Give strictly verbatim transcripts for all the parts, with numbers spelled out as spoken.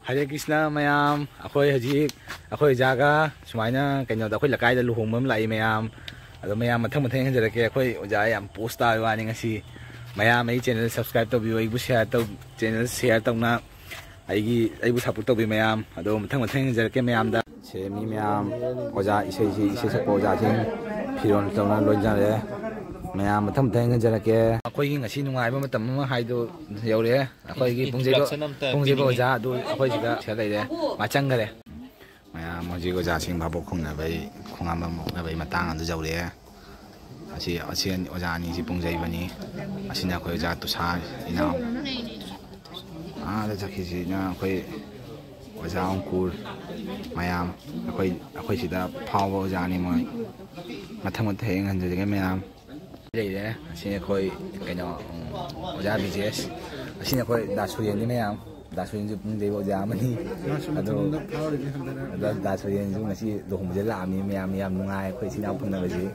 ꯍꯔꯦ ꯀ꯭ꯔꯤꯁꯅ ꯃꯌꯥꯝ, ꯑꯩꯈꯣꯏ ꯍꯧꯖꯤꯛ ꯑꯩꯈꯣꯏ ꯑꯣꯖꯥꯒ ꯁꯨꯃꯥꯏꯅ ꯀꯩꯅꯣꯗ ꯑꯩꯈꯣꯏ ꯂꯩꯀꯥꯏꯗ ꯂꯨꯍꯣꯡꯕ ꯑꯃ ꯂꯥꯛꯏ ꯃꯌꯥꯝ꯫ ꯑꯗꯣ ꯃꯌꯥꯝ ꯃꯊꯪ ꯃꯊꯪ ꯍꯦꯟꯖꯔꯛꯀꯦ꯫ ꯑꯩꯈꯣꯏ ꯑꯣꯖꯥ ꯌꯥꯝ ꯄꯣꯁ ꯇꯥꯕ ꯋꯥꯅꯤ ꯉꯁꯤ꯫ ꯃꯌꯥꯝ ꯑꯩ ꯆꯦꯅꯦꯜ ꯁꯕꯁꯀ꯭ꯔꯥꯏꯕ ꯇꯧꯕꯤꯌꯨ, ꯑꯩꯕꯨ ꯁꯤꯌꯥꯔ ꯇꯧ, ꯆꯦꯅꯦꯜ ꯁꯤꯌꯥꯔ ꯇꯧꯅ ꯑꯩꯒꯤ, ꯑꯩꯕꯨ ꯁꯞꯄꯣꯔꯠ ꯇꯧꯕꯤ ꯃꯌꯥꯝ꯫ ꯑꯗꯣ ꯃꯊꯪ ꯃꯊꯪ ꯍꯦꯟꯖꯔꯛꯀꯦ ꯃꯌꯥꯝꯗ꯫ ꯁꯦ ꯃꯤ ꯃꯌꯥꯝ, ꯑꯣꯖꯥ ꯏꯁꯩꯁꯤ, ꯏꯁꯩ ꯁꯛꯄ ꯑꯣꯖꯥꯁꯤꯡ ꯐꯤꯔꯣꯜ ꯇꯧꯅ ꯂꯣꯏꯅꯔꯦ꯫ ꯃꯌꯥꯝ ꯃꯊꯪ ꯃꯊꯪ ꯍꯦꯟꯖꯔꯛꯀꯦ꯫ ꯑꯩꯈꯣꯏꯒꯤ ꯉꯁꯤ ꯅꯨꯡꯉꯥꯏꯕ ꯃꯇꯝ ꯑꯃ ꯍꯥꯏꯗꯣ ꯌꯧꯔꯛꯑꯦ꯫ ꯑꯩꯈꯣꯏꯒꯤ ꯄꯨꯡꯖꯩꯕ, introduction ꯑꯝꯇ ꯄꯨꯡꯖꯩꯕ ꯄꯤꯅꯤꯡꯉꯤ꯫ ꯑꯣꯖꯥ ꯑꯗꯨ ꯑꯩꯈꯣꯏ ꯁꯤꯗ ꯁꯤꯗ ꯂꯩꯔꯦ꯫ ꯃꯥ ꯆꯪꯈꯔꯦ꯫ ꯃꯌꯥꯝ ꯍꯧꯖꯤꯛ ꯑꯣꯖꯥꯁꯤꯡ ꯚꯥꯕꯣꯛ ꯈꯨꯝꯅꯕꯩ, ꯈꯣꯡꯉꯥꯝꯕꯝ ꯑꯣꯛꯅꯕꯩ ꯃꯇꯥꯡ ꯑꯗꯨ ꯌꯧꯔꯛꯑꯦ꯫ ꯑꯁꯤ, ꯑꯁꯤ ꯑꯣꯖꯥ ꯑꯅꯤꯁꯤ ꯄꯨꯡꯖꯩꯕꯅꯤ꯫ ꯑꯁꯤꯅ ꯑꯩꯈꯣꯏ ꯑꯣꯖꯥ ꯇꯨꯁꯥꯔ ꯏꯅꯥꯎ꯫ ꯑꯥꯗ ꯆꯠꯈꯤꯁꯤꯅ ꯑꯩꯈꯣꯏ ꯑꯣꯖꯥ ꯑꯪꯀꯨꯔ꯫ ꯃꯌꯥꯝ ꯑꯩꯈꯣꯏ, ꯑꯩꯈꯣꯏ ꯁꯤꯗ ꯐꯥꯎꯕ ꯑꯣꯖꯥꯅꯤ ꯃꯣꯏ꯫ ꯃꯊꯪ ꯃꯊꯪ ꯍꯌꯦꯡ ꯍꯟꯖꯔꯒꯦ ꯃꯌꯥꯝ꯫ ꯂꯩꯔꯦ꯫ ꯑꯁꯤ ꯑꯩꯈꯣꯏ ꯀꯩꯅꯣ, ꯎꯝ, ꯑꯣꯖꯥ ꯕꯤꯖꯦꯁ꯫ ꯑꯁꯤꯅ ꯑꯩꯈꯣꯏ ꯗꯥ ꯁꯨꯔꯦꯟꯅꯤ ꯃꯌꯥꯝ꯫ ꯗꯥ ꯁꯨꯔꯦꯟꯁꯨ ꯄꯨꯡꯖꯩꯕ ꯑꯣꯖꯥ ꯑꯃꯅꯤ꯫ ꯃꯥꯁꯨ ꯑꯗꯣ ꯃꯊꯪꯗ ꯐꯥꯎꯔꯤꯅꯤ ꯍꯟꯗꯅ꯫ ꯑꯗꯣ ꯗꯥ ꯁꯨꯔꯦꯟꯁꯨ ꯉꯁꯤ ꯂꯨꯍꯣꯡꯕꯁꯦ ꯂꯥꯛꯑꯝꯃꯤ꯫ ꯃꯌꯥꯝ ꯌꯥꯝ ꯅꯨꯡꯉꯥꯏ ꯑꯩꯈꯣꯏ ꯏꯆꯤꯟ ꯏꯅꯥꯎ ꯐꯪꯅꯕꯁꯤ꯫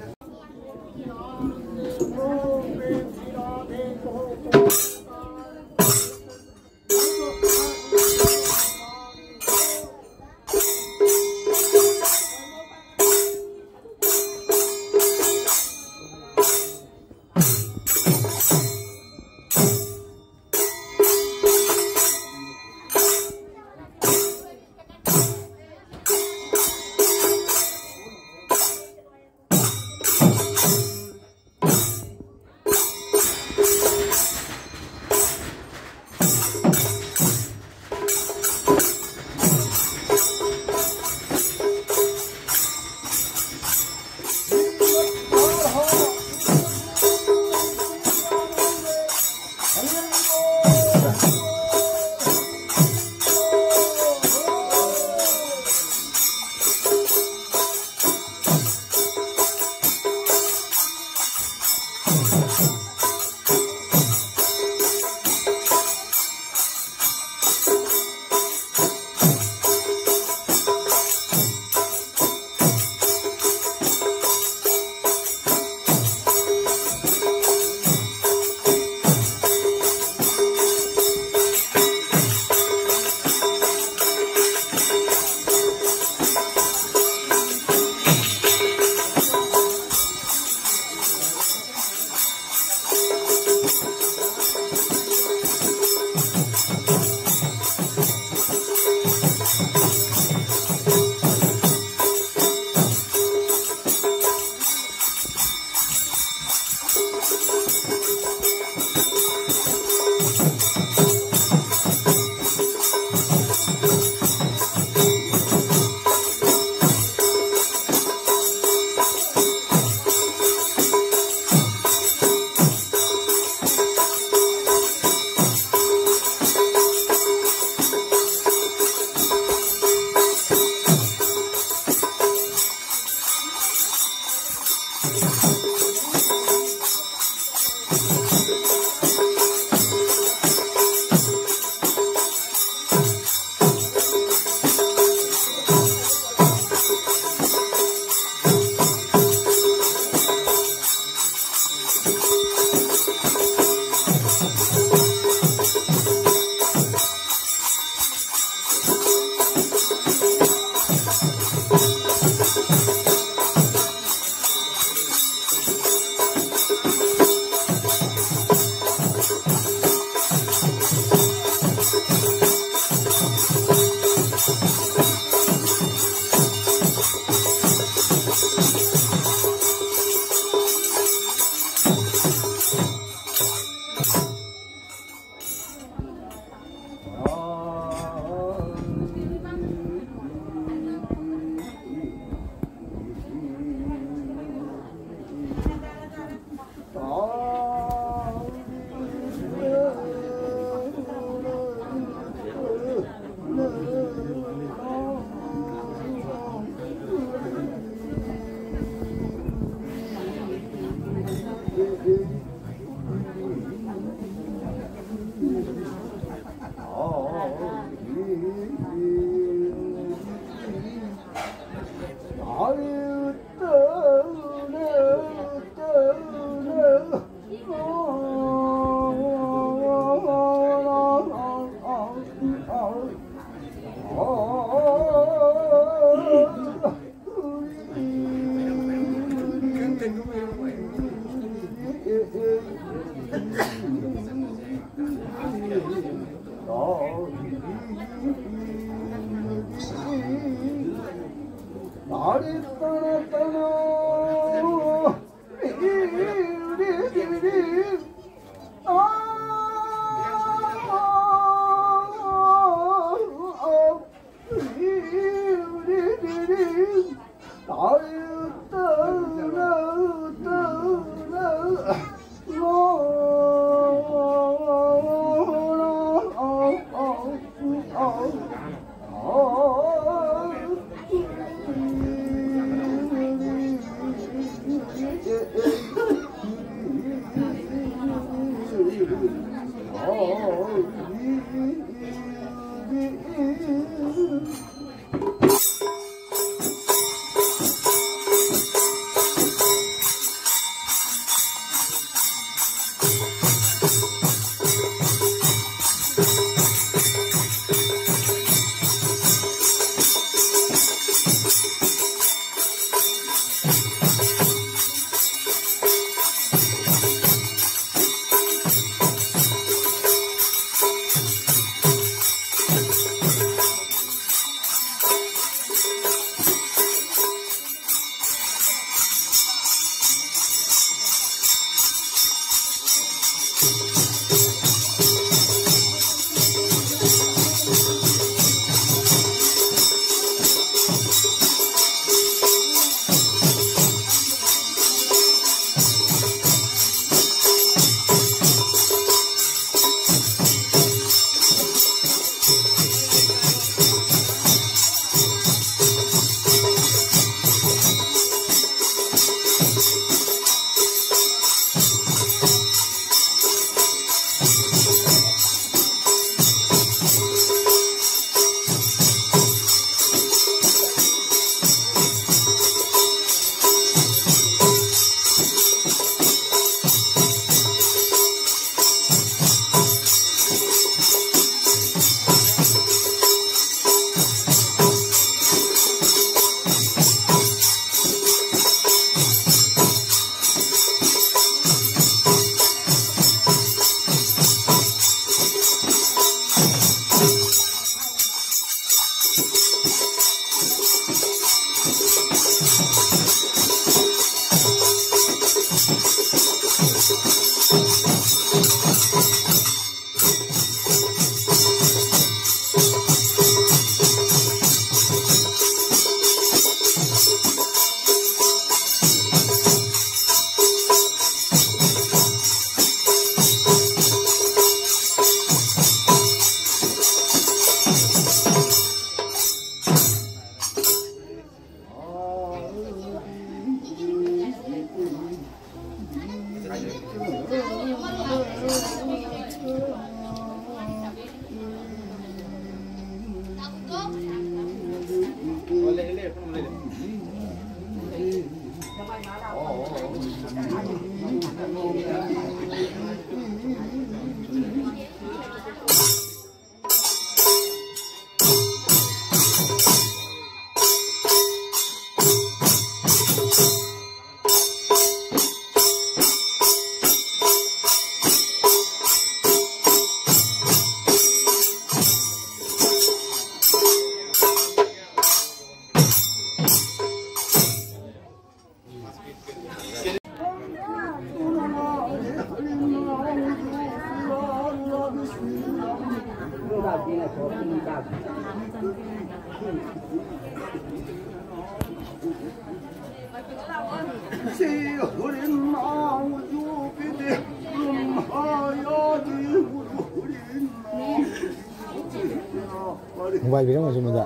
ꯃꯣꯕꯥꯏꯜ ꯄꯤꯔꯝꯃꯣ ꯁꯤꯃꯗ꯫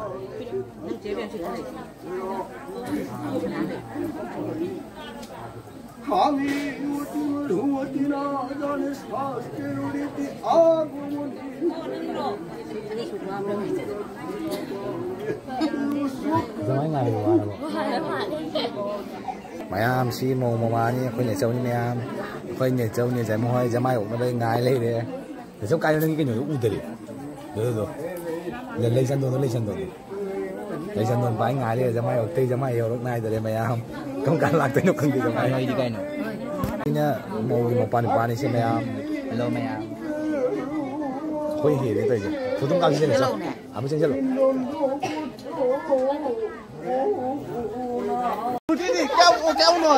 ꯃꯌꯥꯝꯁꯤ ꯃꯧ ꯃꯃꯥꯅꯤ, ꯑꯩꯈꯣꯏ ꯅꯦꯆꯧꯅꯤ ꯃꯌꯥꯝ꯫ ꯑꯩꯈꯣꯏ ꯅꯦꯆꯧꯅꯤ, ꯖꯃꯣꯏ ꯖꯃꯥꯏ ꯑꯣꯛꯅꯕꯩ ꯉꯥꯏ ꯂꯩꯔꯦ꯫ ꯅꯦꯆꯧ ꯀꯥꯏꯅꯣ ꯅꯪꯒꯤ ꯀꯩꯅꯣꯗꯣ ꯎꯗꯔꯤ? ꯑꯗꯨꯗꯣ꯫ ꯂꯩ ꯆꯟꯗꯣꯟꯗꯣ, ꯂꯩ ꯆꯟꯗꯣꯟꯗꯣ꯫ ꯂꯩ ꯆꯟꯗꯣꯟ ꯄꯥꯏ ꯉꯥꯏ ꯂꯩꯔꯦ, ꯖꯃꯥꯏ ꯑꯣꯛꯇꯩ ꯖꯃꯥꯏ ꯌꯧꯔꯛ ꯅꯥꯏꯗꯔꯦ ꯃꯌꯥꯝ꯫ ꯀꯔꯝ ꯀꯥꯟ ꯂꯥꯛꯇꯣꯏꯅꯣ ꯈꯪꯗꯦ ꯖꯃꯥꯏ꯫ ꯅꯣꯏꯗꯤ ꯀꯩꯅꯣ? ꯑꯩꯅ ꯃꯧꯒꯤ ꯃꯄꯥ ꯅꯨꯄꯥꯅꯤꯁꯦ ꯃꯌꯥꯝ꯫ ꯍꯜꯂꯣ ꯃꯌꯥꯝ꯫ ꯑꯩꯈꯣꯏ ꯍꯦꯜꯂꯦ ꯇꯧꯔꯤꯁꯦ꯫ ꯐꯣꯇꯣ ꯀꯥꯞꯁꯤꯅꯦ, ꯆꯣ꯫ ꯍꯜꯂꯣꯅꯦ꯫ ꯑꯃꯨꯛ ꯆꯦꯟꯁꯤꯜꯂꯨ꯫ ꯀꯌꯥ, ꯀꯌꯥ ꯎꯅꯣ?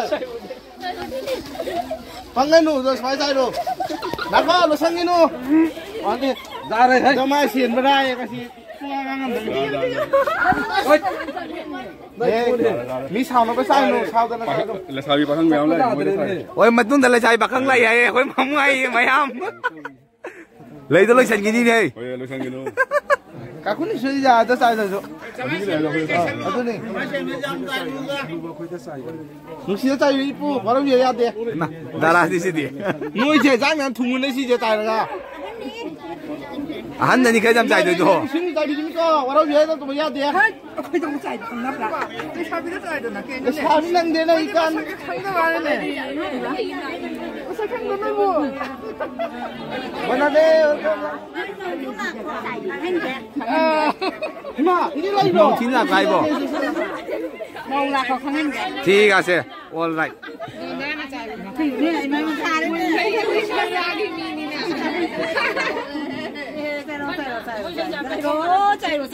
ꯄꯪꯒꯅꯨ, ꯑꯗꯣ ꯁꯨꯃꯥꯏꯅ ꯆꯥꯏꯔꯣ꯫ ꯅꯈꯣ, ꯂꯣꯏꯁꯟꯒꯤꯅꯨ꯫ ꯋꯥꯅꯤ꯫ ꯌꯥꯔꯦ, ꯍꯦ꯫ ꯀꯃꯥꯏ ꯁꯦꯟꯕ꯭ꯔꯥ, ꯉꯁꯤ꯫ ꯄꯨꯡ ꯑꯉꯥꯡ ꯑꯃꯗ꯫ ꯑꯦ, ꯃꯤ ꯁꯥꯎꯅꯕ ꯆꯥꯏꯅꯣ, ꯁꯥꯎꯗꯅ ꯆꯥꯏꯅꯣ꯫ ꯂꯩꯁꯥꯕꯤ ꯄꯥꯈꯪ ꯃꯌꯥꯝ ꯂꯩ, ꯃꯣꯏꯗ ꯆꯥꯏ꯫ ꯍꯣꯏ, ꯃꯇꯨꯡꯗ ꯂꯩꯁꯥꯕꯤ ꯄꯥꯈꯪ ꯂꯩ ꯍꯥꯏꯌꯦ, ꯑꯩꯈꯣꯏ ꯃꯃꯨ ꯍꯥꯏꯌꯦ ꯃꯌꯥꯝ꯫ ꯂꯩꯗ ꯂꯣꯏꯁꯟꯈꯤꯅꯤꯅꯦ꯫ ꯍꯣꯏ, ꯂꯣꯏꯁꯟꯈꯤꯅꯨ꯫ ꯀꯥꯀꯨꯅ ꯁꯤꯗ ꯌꯥꯗ ꯆꯥꯏꯗꯁꯨ꯫ ꯑꯗꯨꯒꯤ ꯂꯩꯔꯒ ꯑꯩꯈꯣꯏꯗ ꯆꯥꯏ꯫ ꯑꯗꯨꯅꯤ꯫ ꯅꯨꯡꯁꯤꯗ ꯆꯥꯏꯕ ꯏꯄꯨ, ꯋꯥꯔꯧꯕꯤꯕ ꯌꯥꯗꯦ꯫ ꯏꯃꯥ, ꯗꯥꯔꯥꯗꯤ ꯁꯤꯗꯤ꯫ ꯅꯣꯏꯁꯦ ꯆꯥꯛ ꯃꯌꯥꯝ ꯊꯨꯡꯉꯨꯅꯦ ꯁꯤꯁꯦ ꯆꯥꯏꯔꯒ꯫ ꯑꯍꯟꯗꯅꯤ ꯈꯔ ꯌꯥꯝ ꯆꯥꯏꯗꯣꯏꯗꯣ꯫ ꯏꯁꯤꯡ ꯆꯥꯏꯕꯤꯁꯤꯅꯀꯣ, ꯋꯥꯔꯧꯕꯤꯕ ꯌꯥꯗꯕ ꯌꯥꯗꯦ꯫ ꯑꯩꯈꯣꯏꯗꯧ ꯆꯥꯏꯕ ꯈꯪꯅꯕ꯭ꯔꯥ? ꯂꯩꯁꯥꯕꯤꯗ ꯆꯥꯏꯗꯅ ꯀꯩꯅꯣꯅꯦ꯫ ꯂꯩꯁꯥꯕꯤ ꯅꯪꯗꯦ, ꯅꯪ ꯏꯀꯥꯟ꯫ ꯃꯁꯛ ꯈꯪꯗꯕ ꯋꯥꯅꯤꯅꯦ꯫ ꯃꯁꯛ ꯈꯪꯗꯕ ꯅꯪꯕꯨ꯫ ꯃꯅꯥꯗꯦ꯫ ꯑ, ꯏꯃꯥ, ꯏꯗꯤ ꯂꯩꯕ꯭ꯔꯣ? ꯊꯤꯅ ꯂꯥꯛꯄ ꯍꯥꯏꯕꯣ? ꯃꯧ ꯂꯥꯛꯄ ꯈꯪꯍꯟꯒꯦ꯫ ꯊꯤꯒꯥꯁꯦ, all right꯫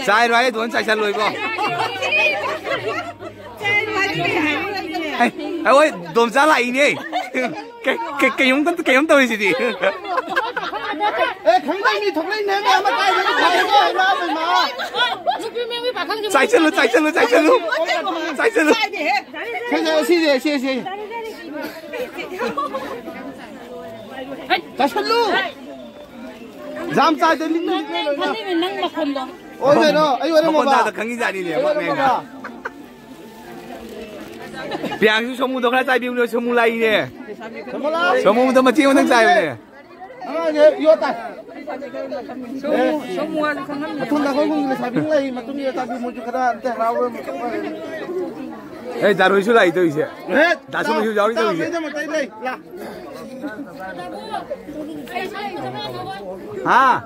ꯆꯥꯏꯔꯣ, ꯑꯩ ꯑꯗꯨꯝ ꯆꯥꯏꯁꯜꯂꯣꯏꯕꯣ꯫ ꯑꯩ, ꯑꯩꯈꯣꯏ ꯗꯣꯝꯆꯥ ꯂꯥꯛꯏꯅꯦ꯫ ꯀꯩ-, ꯀꯩ-, ꯀꯩꯅꯣꯝ ꯀꯩꯅꯣꯝ ꯇꯧꯔꯤꯁꯤꯗꯤ꯫ ꯑꯦ, ꯈꯪꯗꯦ, ꯃꯤ ꯊꯣꯛꯂꯛꯏꯅꯦ, ꯃꯌꯥꯝ ꯑꯃ ꯀꯥꯏꯗꯒꯤ ꯊꯥꯔꯒꯦ ꯍꯥꯏꯕ ꯑꯃ ꯏꯃꯥ꯫ ꯅꯨꯄꯤ ꯃꯌꯨꯝꯒꯤ ꯄꯥꯈꯪꯁꯦ ꯆꯥꯏꯁꯜꯂꯨ, ꯆꯥꯏꯁꯜꯂꯨ, ꯆꯥꯏꯁꯜꯂꯨ꯫ ꯆꯥꯏꯁꯜꯂꯨ꯫ ꯁꯦ, ꯁꯦ, ꯁꯤꯁꯦ, ꯁꯦ, ꯁꯦ꯫ ꯆꯥꯏꯁꯜꯂꯨ꯫ ꯖꯥꯝ ꯆꯥꯏꯗ ꯃꯤ ꯅꯪ, ꯅꯪ ꯈꯪꯉꯤꯅꯦ, ꯅꯪ ꯃꯈꯣꯟꯗꯣ꯫ ꯑꯣꯏꯗꯣꯏꯔꯣ? ꯑꯩ ꯋꯥꯔꯤ ꯃꯈꯣꯟ ꯑꯃ ꯇꯥꯗ ꯈꯪꯉꯤꯖꯥꯠꯅꯤꯅꯦ, ꯑꯩ ꯋꯥꯔꯤ ꯑꯃ ꯃꯦꯝꯅ꯫ ꯄꯤꯌꯥꯡꯁꯨ ꯁꯣꯃꯨꯗꯣ ꯈꯔ ꯆꯥꯏꯕꯤꯌꯨꯅꯦ, ꯁꯣꯃꯨ ꯂꯥꯛꯏꯅꯦ꯫ ꯁꯣꯃꯨ ꯂꯥꯛꯑꯣ꯫ ꯁꯣꯃꯨꯗꯣ ꯃꯇꯦꯛ ꯑꯃꯇꯪ ꯆꯥꯏꯌꯨꯅꯦ꯫ ꯑꯉꯥꯡꯁꯦ ꯌꯣꯠ ꯇꯥꯏ꯫ ꯁꯣꯃꯨ, ꯁꯣꯃꯨ ꯍꯥꯏꯁꯨ ꯈꯪꯉꯝꯃꯤ꯫ ꯑꯊꯨꯝ ꯗꯥꯛꯐꯝꯒꯤ ꯂꯩꯁꯥꯕꯤ ꯑꯃ ꯂꯩ, ꯃꯇꯨꯡ ꯏꯟꯅ ꯇꯥꯕꯤꯌꯨ, ꯃꯣꯏꯁꯨ ꯈꯔ ꯑꯝꯇ ꯍꯔꯥꯎꯕ ꯑꯃ ꯇꯧꯕ꯫ ꯑꯦ, ꯗꯥ ꯔꯣꯏꯁꯨ ꯂꯥꯛꯏ ꯇꯧꯔꯤꯁꯦ꯫ ꯑꯦ, ꯗꯥ ꯁꯣꯃꯨꯁꯨ ꯌꯥꯎꯔꯤ ꯇꯧꯔꯤꯁꯦ꯫ ꯂꯩꯗ, ꯃꯇꯩ ꯂꯩ꯫ ꯂꯥ꯫ ꯍꯥ?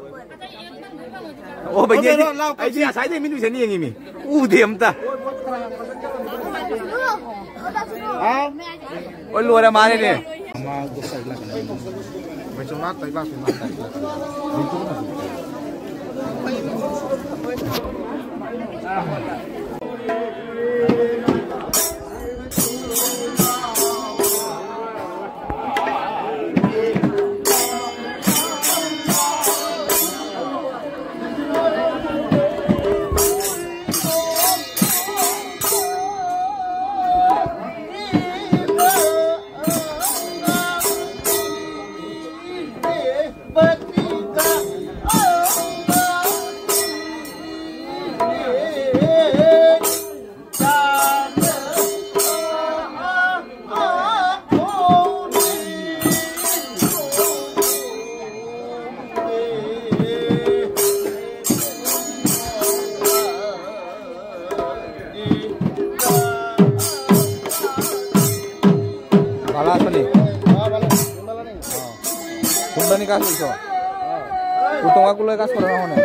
ꯑꯣ, ꯕꯩꯗꯤ ꯑꯩꯗꯤ, ꯂꯥꯛꯑꯣ, ꯂꯥꯛꯑꯣ, ꯑꯩꯗꯤ ꯉꯁꯥꯏꯗꯩ ꯃꯤꯠ ꯎꯏꯁꯟ ꯌꯦꯡꯉꯤꯃꯤ꯫ ꯎꯗꯦ ꯑꯝꯇ꯫ ꯍꯥꯎ꯫ ꯑꯣ, ꯂꯣꯏꯔ ꯃꯥꯜꯂꯦꯅꯦ꯫ ভালা আছনি? অ। কোনবানি কাজ কৰিছ? উত্তম কাকুলৈ কাজ কৰা নহয় নে?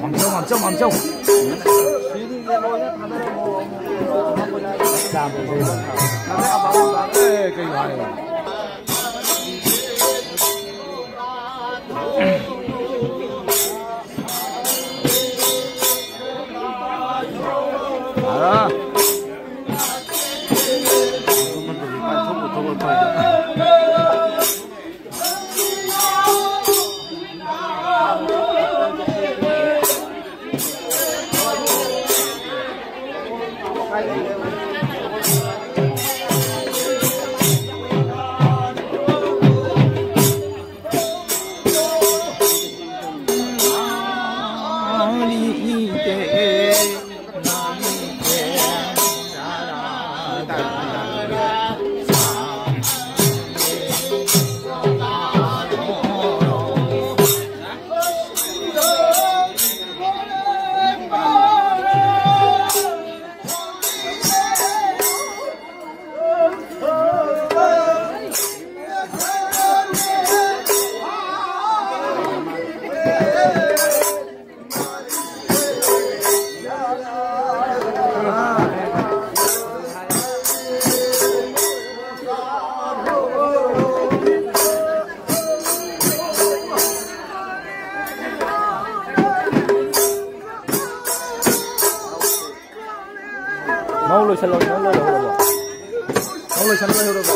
ꯃꯥꯝꯆꯧ, ꯃꯥꯝꯆꯧ, ꯃꯥꯝꯆꯧ꯫ ꯑꯥ꯫ ꯃꯧ ꯂꯣꯏꯁꯜꯂꯣ, ꯃꯧ ꯂꯣꯏꯍꯧꯔꯕꯣ? ꯃꯧ ꯂꯣꯏꯁꯜ ꯂꯣꯏꯍꯧꯔꯕꯣ?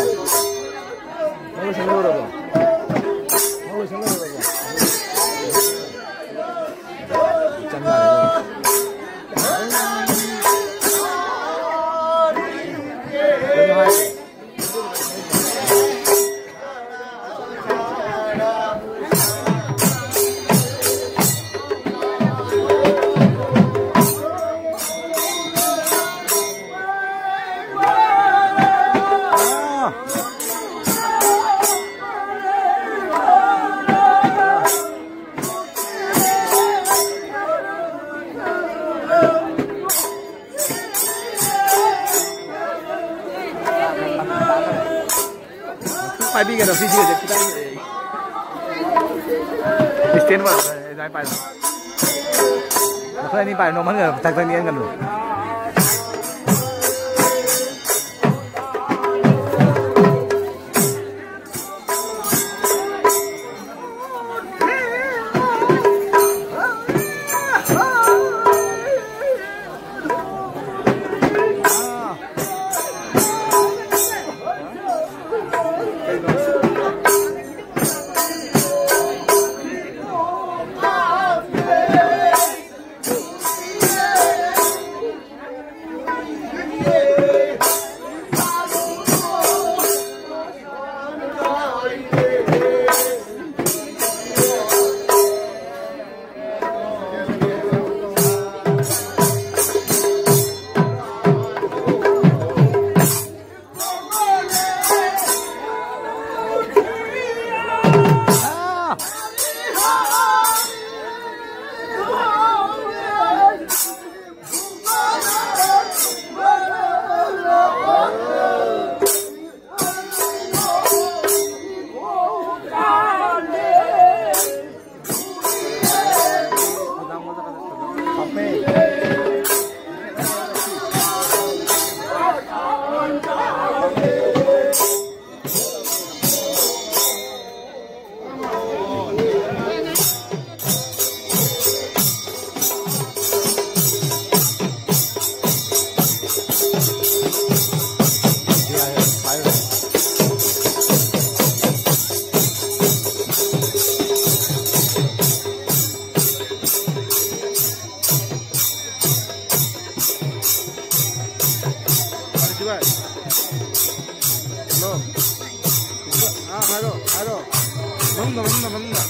ꯃꯧ ꯂꯣꯏꯁꯜ ꯂꯣꯏꯍꯧꯔꯕꯣ? ꯃꯧ ꯂꯣꯏꯁꯜ ꯂꯣꯏꯍꯧꯔꯕꯣ? ꯆꯪ ꯌꯥꯔꯦ꯫ ꯀꯩꯅꯣ ꯍꯥꯏ꯫ ꯄꯥꯏꯕꯤꯒꯅꯨ, ꯁꯤꯁꯤꯒꯁꯦ ꯈꯤꯇꯪ stand ꯑꯣꯏꯔꯒ ꯑꯗꯨꯃꯥꯏꯅ ꯄꯥꯏꯔꯣ꯫ ꯅꯈꯣꯏ ꯑꯅꯤ ꯄꯥꯏꯔꯣ, ꯅꯣꯡꯃꯟꯒꯅꯨ, ꯊꯛ ꯊꯛ ꯌꯦꯟꯒꯅꯨ꯫ ꯍꯜꯂꯣ꯫ ꯑꯥ, ꯍꯥꯏꯔꯣ, ꯍꯥꯏꯔꯣ꯫ ꯃꯅꯨꯡꯗ, ꯃꯅꯨꯡꯗ, ꯃꯅꯨꯡꯗ꯫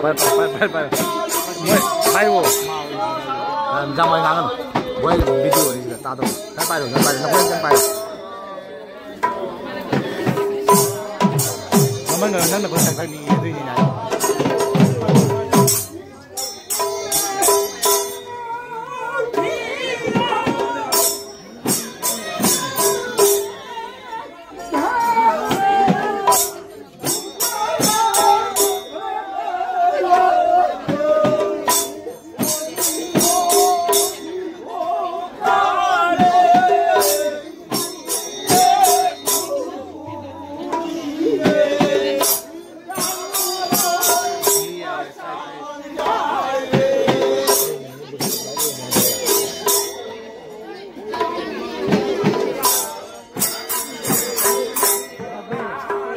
ꯄꯥꯏ, ꯄꯥꯏ, ꯄꯥꯏ, ꯄꯥꯏ, ꯄꯥꯏ꯫ ꯃꯣꯏ, ꯄꯥꯏꯌꯣ꯫ ꯌꯥꯝ ꯃꯣꯏ ꯉꯥꯡꯒꯅꯨ꯫ ꯃꯣꯏ ꯚꯤꯗꯤꯑꯣ ꯑꯁꯤꯗ ꯇꯥꯗꯧ꯫ ꯈꯔ ꯄꯥꯏꯔꯣ, ꯈꯔ ꯄꯥꯏꯔꯣ꯫ ꯅꯈꯣꯏ ꯑꯝꯇꯪ ꯄꯥꯏꯔꯣ꯫ ꯃꯃꯟꯒ ꯅꯪꯅ ꯈꯔ ꯆꯪꯈꯠꯅꯤꯡꯉꯤ ꯑꯗꯨꯏꯅꯤꯅ꯫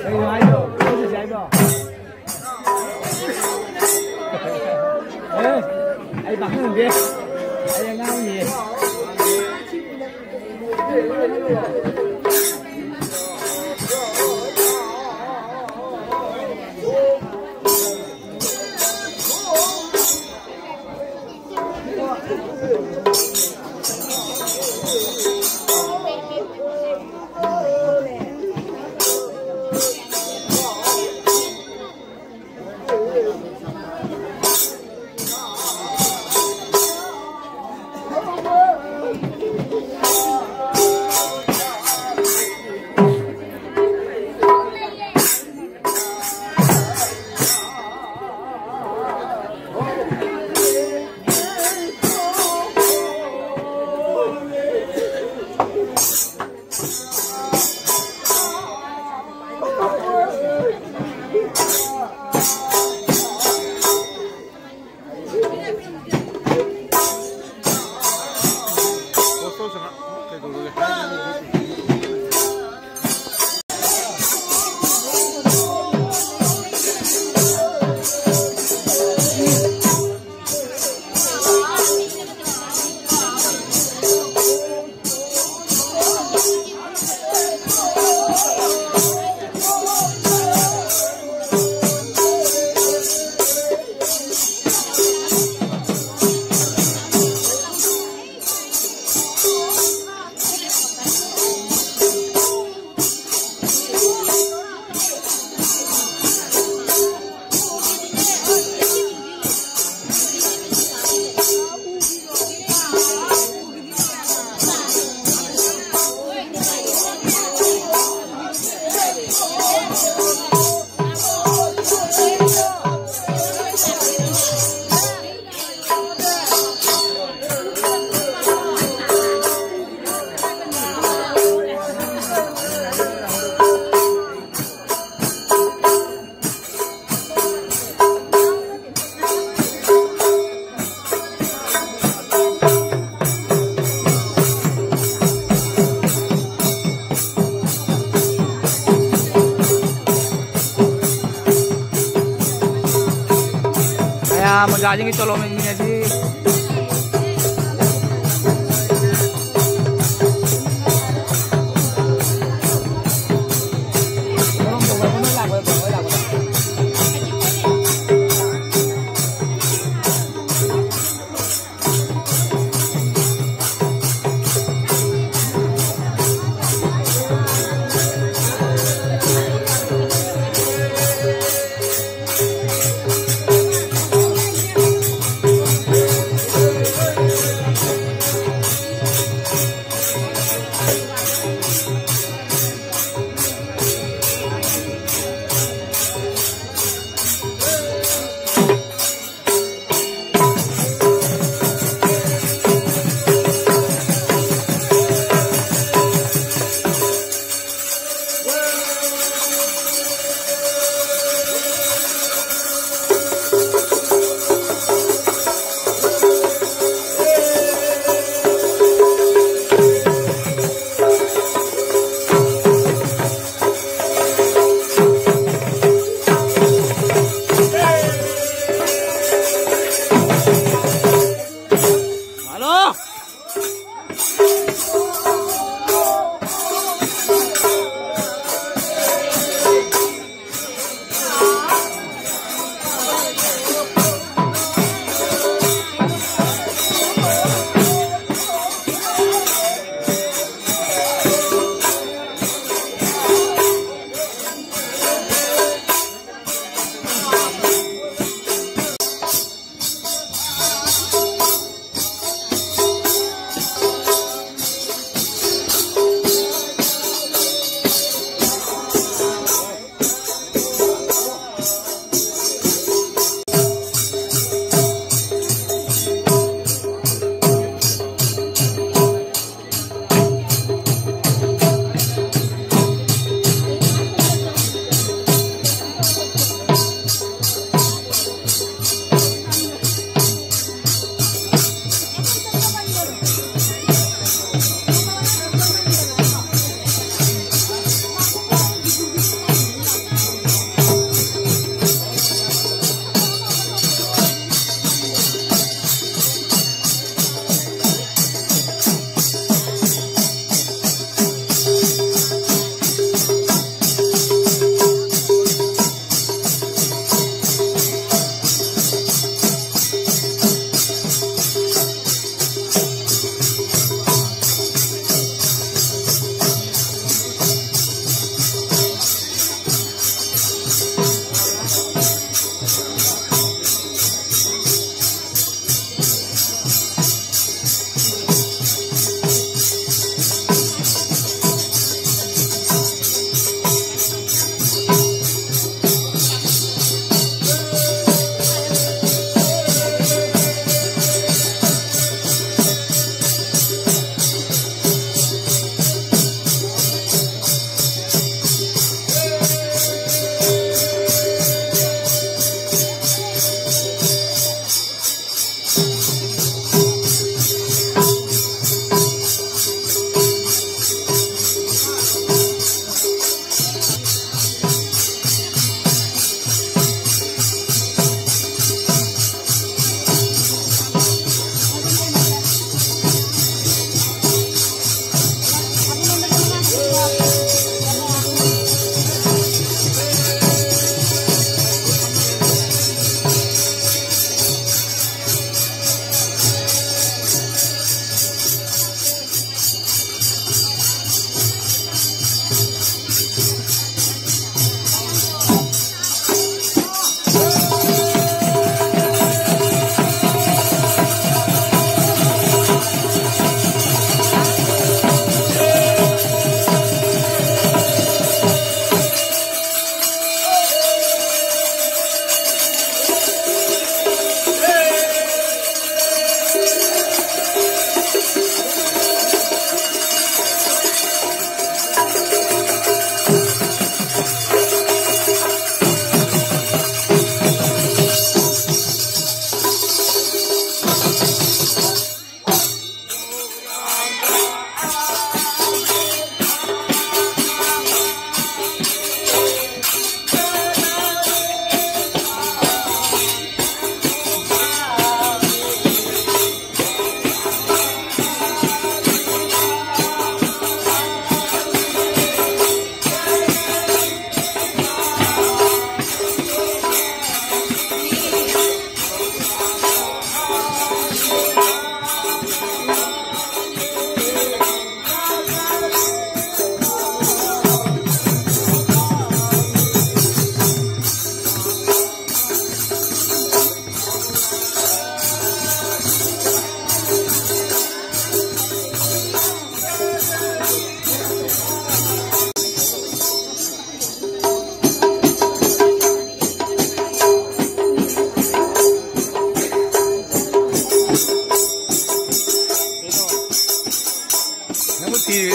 ꯀꯩꯅꯣ ꯍꯥꯏꯗꯣ? ꯀꯩꯅꯣ ꯍꯧꯖꯤꯛ ꯍꯥꯏꯗꯣ? ꯑꯦ, ꯑꯩ ꯄꯥꯈꯪꯗꯦ꯫ ꯑꯩ ꯑꯉꯥꯡꯅꯤ꯫ ꯑꯣꯖꯥꯁꯤꯡꯒꯤ ꯆꯣꯂꯣꯝ ꯌꯦꯡꯃꯤꯟꯅꯁꯤ꯫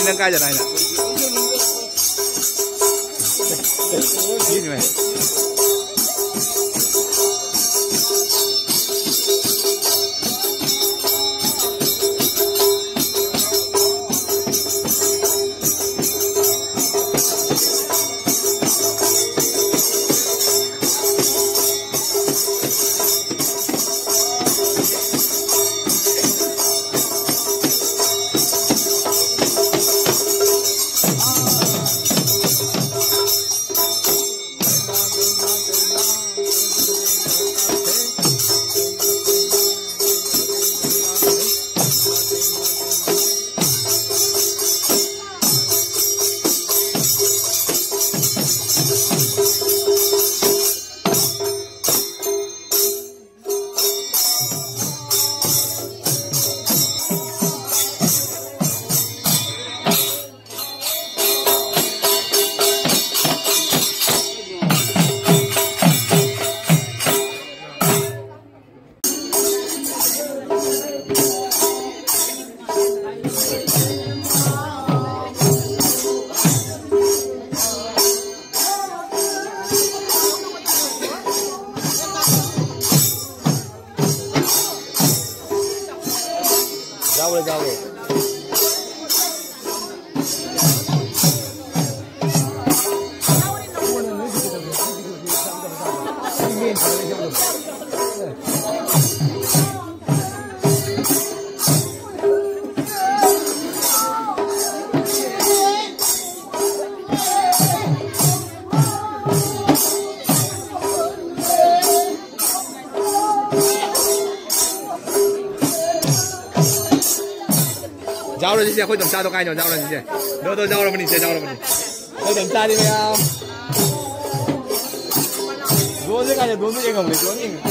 ꯅꯪ ꯀꯥꯏꯗꯅꯣ ꯍꯥꯏꯅ? ꯁꯤꯅꯦ꯫ ꯌꯥꯎꯔꯦ, ꯌꯥꯎꯔꯦ꯫ ꯌꯥꯎꯔꯁꯤꯁꯦ, ꯑꯩꯈꯣꯏ ꯗꯣꯝꯆꯥꯗꯣ ꯀꯥꯏꯅꯣ? ꯌꯥꯎꯔꯁꯤꯁꯦ꯫ ꯗꯣ, ꯗꯣ, ꯌꯥꯎꯔꯕꯅꯤ, ꯁꯦ, ꯌꯥꯎꯔꯕꯅꯤ꯫ ꯑꯩꯈꯣꯏ ꯗꯣꯝꯆꯥꯗꯤ ꯃꯌꯥꯝ꯫ ꯗꯣꯟꯁꯦ ꯀꯥꯏꯅ? ꯗꯣꯟꯁꯨ ꯌꯦꯡꯉꯝꯃꯦ, ꯗꯣꯟ ꯌꯦꯡꯉꯝꯃꯦ꯫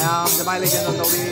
ꯃꯌꯥꯝ ꯖꯃꯥꯏ ꯂꯩꯖꯅ ꯇꯧꯔꯤ꯫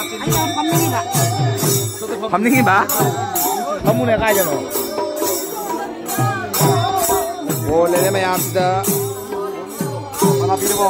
ꯐꯝꯅꯤꯡꯉꯤꯕ꯫ ꯐꯝꯅꯤꯡꯉꯤꯕ? ꯐꯝꯃꯨꯅꯦ, ꯀꯥꯏꯗꯅꯣ? ꯑꯣ, ꯂꯩꯔꯦ ꯃꯌꯥꯝꯁꯤꯗ꯫ ꯀꯅꯥ ꯄꯤꯔꯕꯣ?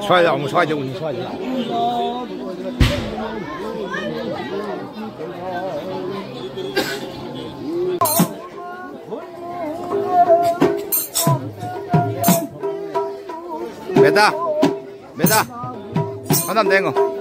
ꯁ꯭ꯋꯥꯏꯗ ꯑꯃꯨꯛ, ꯁ꯭ꯋꯥꯏꯗ ꯎꯅꯤ, ꯁ꯭ꯋꯥꯏꯗ ꯂꯥꯛꯑꯣ꯫ Da, beda, hanam dengo.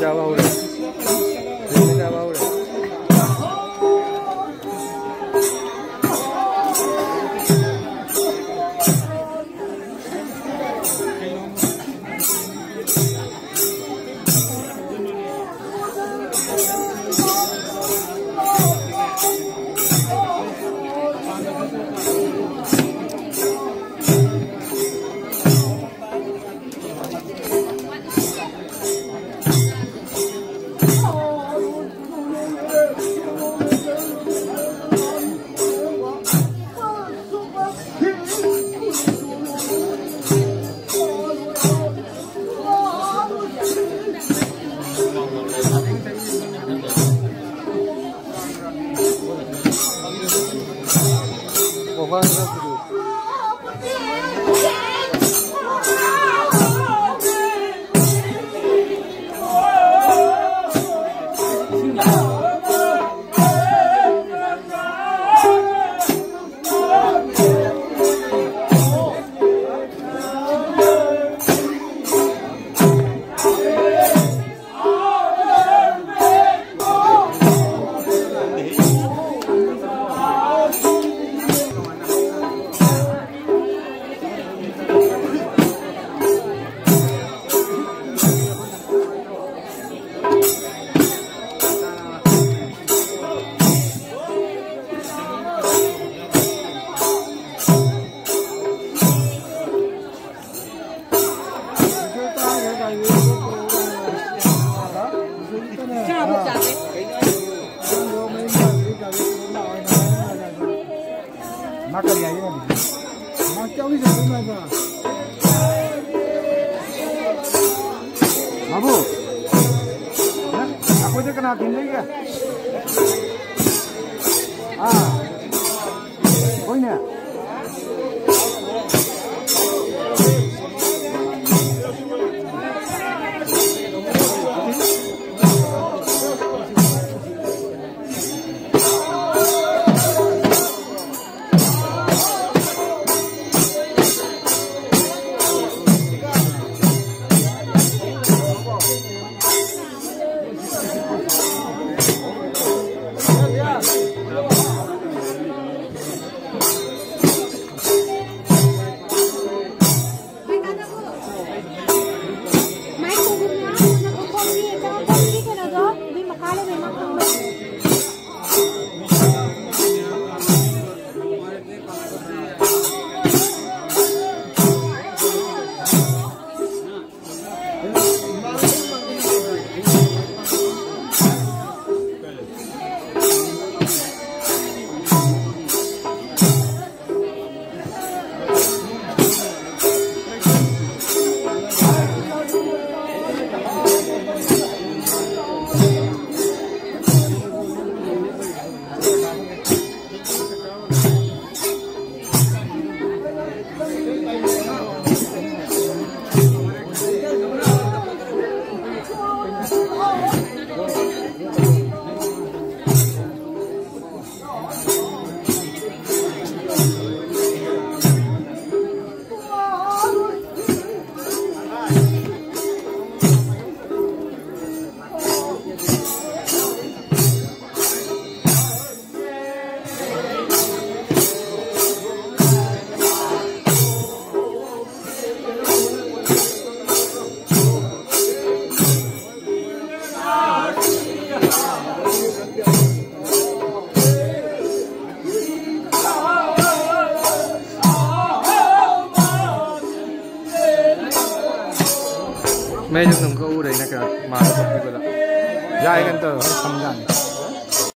ꯆꯥꯕ ꯍꯧꯔꯦ꯫ ꯆꯥꯕ ꯍꯧꯔꯦ꯫ ꯃꯥ ꯀꯔꯤ ꯍꯥꯏꯒꯦ ꯍꯪꯉꯤꯁꯦ? ꯃꯥ ꯀꯌꯥꯃꯨꯛ ꯆꯠꯇꯣꯏꯅꯣ ꯍꯥꯏꯕ? ꯃꯥꯕꯨ, ꯅꯪ ꯑꯩꯈꯣꯏꯗ ꯀꯅꯥ ꯊꯤꯟꯗꯣꯏꯒꯦ? ꯑꯥ, ꯍꯣꯏꯅꯦ꯫ ꯃꯩꯗꯨ ꯑꯗꯨꯝ ꯀꯛꯎꯔꯦ ꯑꯩꯅ ꯀꯌꯥ ꯃꯥꯅ ꯀꯛꯄꯤꯕꯗ꯫ ꯌꯥꯏ, ꯀꯩꯅꯣ ꯇꯧꯔꯦ, ꯍꯣꯏ, ꯊꯝꯖꯥꯅꯤ꯫